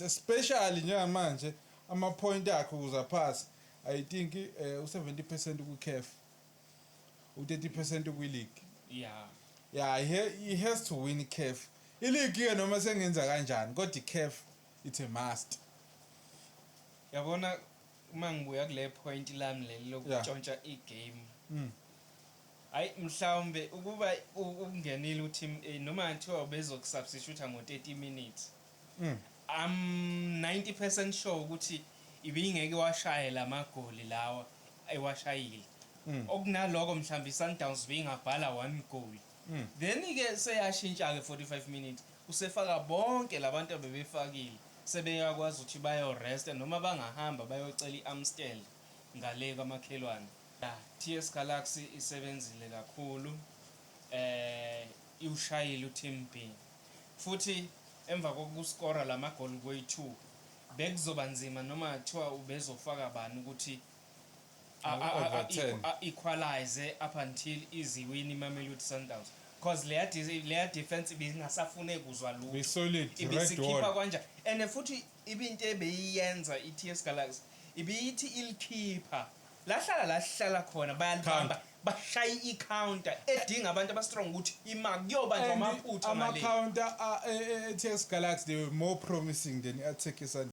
Especially njengamanje ama-point akhe ukuze aphase, I think u-70% kwi-CAF, u-30% kwi-league. Yeah, he has to win i-CAF. I-league ke noma sengenza kanjani, kodwa i-CAF, it's a must. Yabona, uma ngibuya kule point lami leli lokutshontsha igame, hayi, mhlawumbe ukuba ukungenile uteam A, noma kuthiwa bezokusubstitute ngo-30 minutes, I'm 90% sure ukuthi ibingeke washaye lamagoli lawa ewashayile. Okunaloko mhlawumbe i-Sundowns beyingabhala one goal. Then ke seyashintsha ke 45 minutes, usefaka bonke labantu abebefakile, sebeyakwazi ukuthi bayo rest noma bangahamba bayocela iAmstel ngale kwamakhelwane. Yeah, TS Galaxy isebenzile kakhulu, iwushayile uTeam B, futhi emva kokuskora lamagoli kweyi-2 bekuzoba nzima noma kuthiwa ubezofaka bani ukuthi Overturn. Equalize up until iziwini iMamelodi Sundowns, because leya defense ibingasafune kuzwa lutho. Be-solid red Ibisikhipha wall. Kanjani, and futhi ibinto ebeyiyenza i-TS Galaxy, ibiyithi ilikhipha lahlala lahlala khona, bayalibamba, bashaya i-counter edinga abantu abastrong ukuthi ima kuyobanjwa And amaphutha ngale. ama-counter e-TS Galaxy, they were more promising than i-attack yeSundowns.